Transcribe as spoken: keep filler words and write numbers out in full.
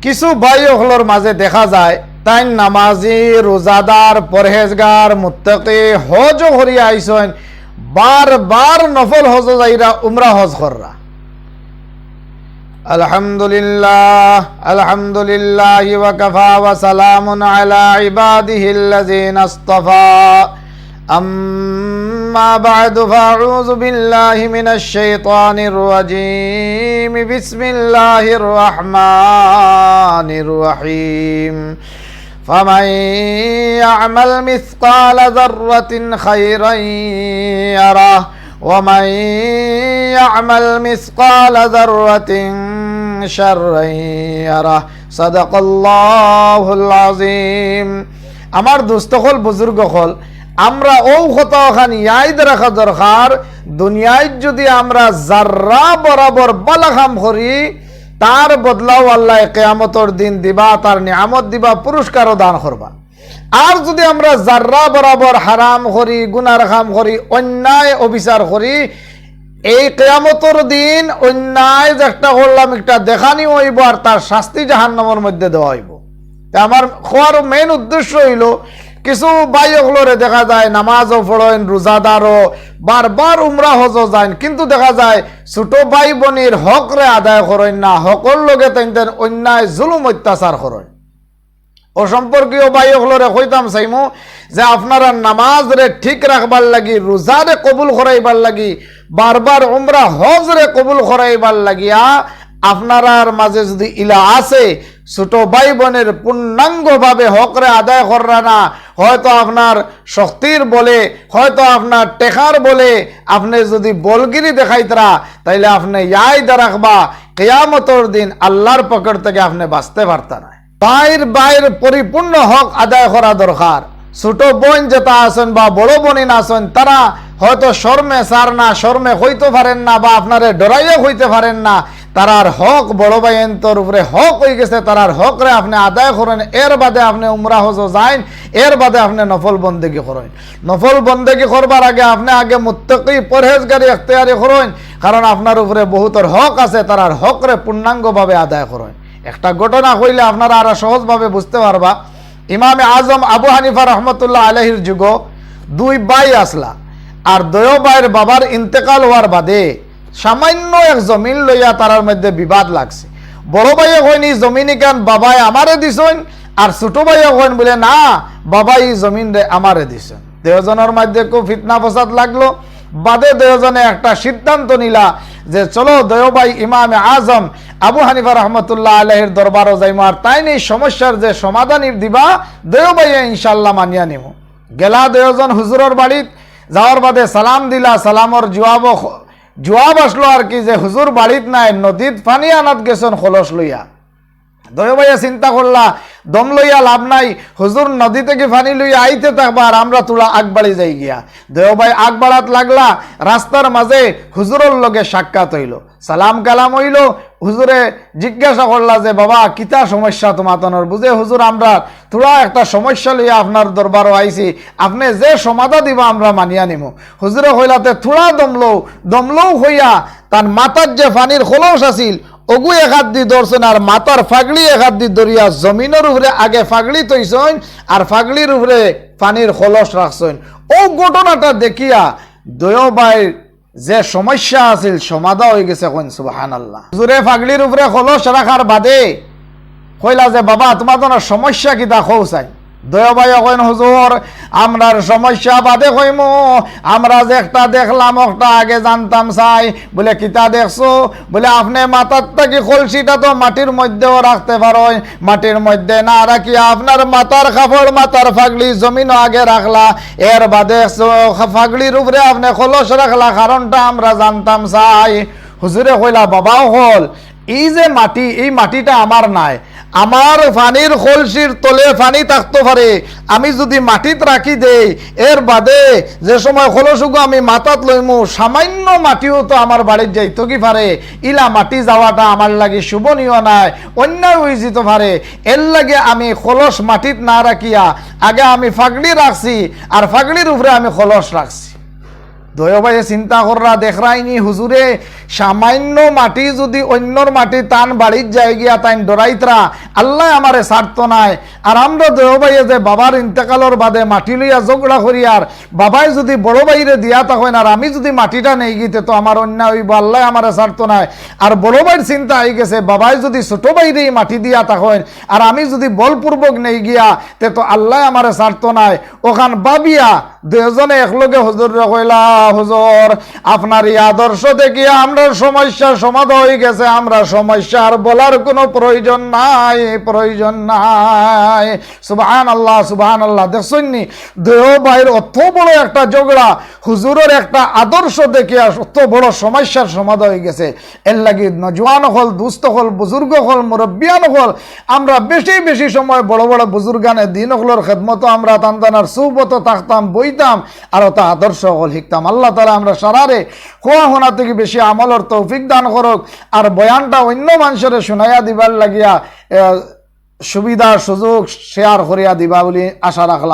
কিছু ভাই অকলর মাঝে দেখা যায়, তাইন নামাজি, রোজাদার, পরহেজগার, মুত্তাকি, হজও করিয়া আইছইন, বারবার নফল হজও যাইরা, উমরা হজ কররা। الحمد لله، الحمد لله وكفى وسلام على عباده الذين اصطفى. أما بعد، فأعوذ بالله من الشيطان الرجيم. بسم الله الرحمن الرحيم. فمن يعمل مثقال ذرة خيرا يره، ومن يعمل مثقال ذرة شرا يره. صدق الله العظيم. আমার দোস্ত অকল, বুজুর্গ অকল, আমরা অউ কথা অখান ইয়াদ রাখা দরকার, দুনিয়াত যুদি আমরা জাররা বরাবর বালা কাম করি, তার বদলাও আল্লায় কিয়ামতর দিন দিবা, তার নিয়ামত দিবা, পুরস্কারও দান করবা। আর যুদি আমরা জাররা বরাবর হারাম করি, গুনার কাম করি, অন্যায় অবিচার করি, এই কিয়ামতর দিন অন্যায় যেটা করলাম, একটা দেখানি অইবো, আর তার শাস্তি জাহান্নামর মধ্যে দেওয়া অইবো। তে আমার কওয়ার main উদ্দেশ্য অইলো, কিছু ভাই অকলরে দেখা যায় নামাজও পড়ইন, রোজাদারও, বারবার উমরা হজও যাইন, কিন্তু দেখা যায় ছোট ভাই বইনর হকরে আদায় করইন না, হকর লগে তাইন তাইন অন্যায় জুলুম অত্যাচার করইন। অউ সম্পর্কীয় ভাই অকলরে কইতাম চাইমু যে আপনারা নামাজরে ঠিক রাখবার লাগি, রোজারে কবুল করাইবার লাগি, বারবার উমরা হজরে কবুল করাইবার লাগিয়া আপনারার মাঝে যুদি ইলা আছে, ছোট ভাই বইনর পূর্ণাঙ্গভাবে হকরে আদায় কররা না, হয়তো আপনার শক্তির বলে, হয়তো আপনার টেকার বলে আপনে যুদি বলগিরি দেখাইতরা, তাইলে আপনে ইয়াদ রাখবা, কিয়ামতর দিন আল্লার পকেট থাকি আপনে বাঁচতে পারতা নায়। ভাইর ভাইর পরিপূর্ণ হক আদায় করা দরকার। ছোট বইন যেটা আছইন বা বড় বইন আছইন, তারা হয়তো শরমে সার না, শরমে কইতো পারেন না বা আপনারে ডরাইয়া কইতে পারেন না, তারার হক, বড় ভাইয়াইন্তর উপরে হক অইগেছে, তারার হকরে আপনে আদায় করইন, এর বাদে আপনে উমরা হজও যাইন, এর বাদে আপনে নফল বন্দেগি করইন। নফল বন্দেগি করবার আগে আপনে আগে মুত্তাকি পরহেজগারি এখতিয়ারি করইন, কারণ আপনার উপরে বহুতর হক আছে, তারার হকরে পূর্ণাঙ্গভাবে আদায় করইন। একটা ঘটনা কইলে আপনারা আরো সহজভাবে বুঝতে পারবা। ইমামে আজম আবু হানিফা রহমতুল্লাহ আলাইহির যুগো দুই ভাই আছলা, আর দুইও ভাইর বাবার ইন্তেকাল অওয়ার বাদে সামান্য এক জমিন লইয়া তারার মধ্যে বিবাদ লাগছে। বড় ভাইয়ে কইন, "ই জমিন ইখান বাবায় আমারে দিছইন," আর ছোট ভাইয়ে কইন বুলে, "না, বাবায় ই জমিনরে আমারে দিছইন।" দুইওজনর মধ্যে খুব ফিতনা ফসাদ লাগলো। বাদে দুইওজনে একটা সিদ্ধান্ত নিলা যে, "চলো, দুইও ভাই ইমামে আজম আবু হানিফা রহমতুল্লাহ আলাইহির দরবারো যাইমু, আর তাইন ই সমস্যার যে সমাধান দিবা, দুইও ভাইয়ে ইনশাআল্লাহ মানিয়া নিমু।" গেলা দুইওজন হুজুরর বাড়িত, যাওয়ার বাদে সালাম দিলা, সালামর জুয়াবও খ-, জুয়াব আসলো আর কি যে, "হুজুর বাড়িত নাই, নদীত পানি আনাত গেছইন কলস লইয়া।" দুইও ভাইয়ে চিন্তা করলা, "দম লইয়া লাভ নাই, হুজুর নদী থাকি পানি লইয়া আইতে থাকবা, আর আমরা থুড়া আগবাড়ি যাইগিয়া।" দুইও ভাই আগবাড়াত লাগলা, রাস্তার মাঝে হুজুরর লগে সাক্ষাৎ অইলো, সালাম কালাম অইলো। হুজুরে জিজ্ঞাসা করলা যে, "বাবা, কিতা সমস্যা তুমাতনর?" বুলে, "হুজুর, আমরা থুড়া একটা সমস্যা লইয়া আপনার দরবারো আইছি, আপনে যে সমাধা দিবা আমরা মানিয়া নিমু।" হুজুরে কইলা, "তে থুড়া দম লও।" দম লও কইয়া তান মাথাত যে পানির কলস আছিল, অগু এক আত দি ধরছইন, আর মাথার ফাগড়ি এক আত দি ধরিয়া জমিনর উপরে আগে ফাগড়ি থইছইন, আর ফাগড়ির উপরে পানির কলস রাখছইন। অউ ঘটনাটা দেখিয়া দুইও ভাইর যে সমস্যা আছিল, সমাধা অইগেছে, কইন সুবহানাল্লাহ। হুজুরে ফাগড়ির উপরে কলস রাখার বাদে কইলা যে, "বাবা, তুমাতনর সমস্যা কিতা কও চাই?" দুইও ভাইয়ে কইন, "হুজুর, আমরার সমস্যা বাদে কইমু, আমরা যে একটা দেখলাম, ওটা আগে জানতাম চাই।" বুলে, "কিতা দেখছো?" বুলে, "আপনে মাথার থাকি কলসিটা তো মাটির মধ্যেও রাখতে পারইন, মাটির মধ্যে না রাখিয়া আপনার মাথার কাপড়, মাথার ফাগড়ি জমিনও আগে রাখলা, এর বাদে স-, ফাগড়ির উপরে আপনে কলস রাখলা, কারণটা আমরা জানতাম চাই।" হুজুরে কইলা, "বাবা অকল, ই যে মাটি, ই মাটিটা আমার নায়। আমার পানির কলসির তলে পানি থাকতো পারে, আমি যুদি মাটিত রাখি দেই, এর বাদে যে সময় কলসগু আমি মাথাত লইমু, সামান্য মাটিও তো আমার বাড়িত যাইতো কি পারে, ইলা মাটি যাওয়াটা আমার লাগি শোভনীয় নায়, অন্যায় অইযিতো পারে। এর লাগি আমি কলস মাটিত না রাখিয়া আগে আমি ফাগড়ি রাখছি, আর ফাগড়ির উপরে আমি কলস রাখছি।" দুইও ভাইয়ে চিন্তা কররা, দেখরায়নি হুজুরে সামান্য মাটি যুদি অইন্যর মাটি তান বাড়িত যায় গিয়া তাইন ডরাইতরা, আল্লায় আমারে ছাড়তো নায়। আর আমরা দুইও ভাইয়ে যে বাবার ইন্তেকালর বাদে মাটি লইয়া ঝগড়া করিয়ার, বাবায় যুদি বড় ভাইরে দিয়া থাকইন আর আমি যুদি মাটিটা নেই গিতে তো আমার অন্যায় অইবো, আল্লায় আমারে ছাড়তো নায়। আর বড় ভাইর চিন্তা আইগেছে, বাবায় যুদি ছোট ভাইরে ই মাটি দিয়া থাকইন আর আমি যুদি বলপূর্বক নেই গিয়া, তে তো আল্লায় আমারে ছাড়তো নায়। অখান ভাবিয়া দুইওজনে একলগে হুজুররে কইলা, "হুজুর, আপনার ই আদর্শ দেখিয়া আমরার সমস্যার সমাধান অইগেছে, আমরা সমস্যা আর বলার কুনু প্রয়োজন নাই, প্রয়োজন নাই।" সুবহানাল্লাহ, সুবহানাল্লাহ। দেখছইন নি, দুইও ভাইর অত বড় একটা ঝগড়া, হুজুরর একটা আদর্শ দেখিয়া অত বড় সমস্যার সমাধান অইগেছে। এরলাগি নওজোয়ান অকল, দুস্ত অকল, বুজুর্গ অকল, মুরব্বিয়ান অকল, আমরা বেশি বেশি সময় বড় বড় বুজুর্গানে দিন অকলর খেদমতো আমরা তান তানর সুহবতো থাকতাম, বইতাম, আর অতা আদর্শ অকল শিখতাম। আল্লাহ তাআলায় আমরা সারারে কওয়া হুনা থাকি বেশি আমলর তৌফিক দান করউক। আর বয়ানটা অইন্য মানষরে হুনাইয়া দিবার লাগিয়া, এ, সুবিধা সুযোগ share করিয়া দিবা বুলি আশা রাখলাম।